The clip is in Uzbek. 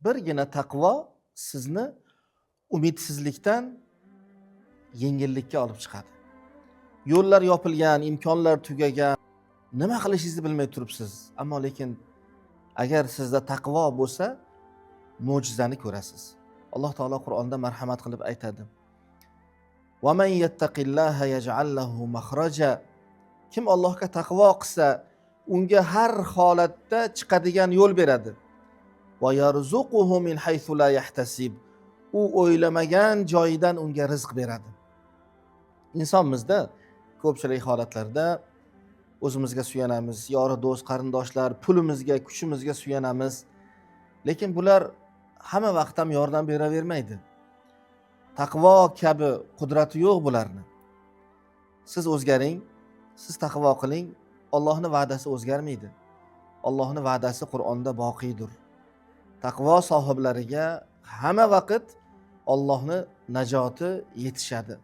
Birgina taqvo sizni umidsizlikdan yengillikka olib chiqadi. Yo'llar yopilgan, imkonlar tugagan, nima qilishingizni bilmay turibsiz. Ammo lekin agar sizda taqvo bo'lsa, mo'jizani ko'rasiz. Alloh taolo Qur'onda marhamat qilib aytadi: "Va man yattaqillaha yaj'al lahu makhraja." Kim Allohga taqvo qilsa, unga har holatda chiqadigan yo'l beradi. Va yarzuquhu min haythu la yahtasib. U o'ylamagan joyidan unga rizq beradi. Insonmizda ko'pchilik holatlarda o'zimizga suyanamiz, yori do'st, qarindoshlar, pulimizga, kuchimizga suyanamiz. Lekin bular hamma vaqt ham yordam beravermaydi. Taqvo kabi qudrati yo'q bularni. Siz o'zgaring, siz taqvo qiling, Allohning va'dasi o'zgarmaydi. Allohning va'dasi Qur'onda boqiydir. Taqvo sohiblariga hamma vaqt Allohning najoti yetishadi.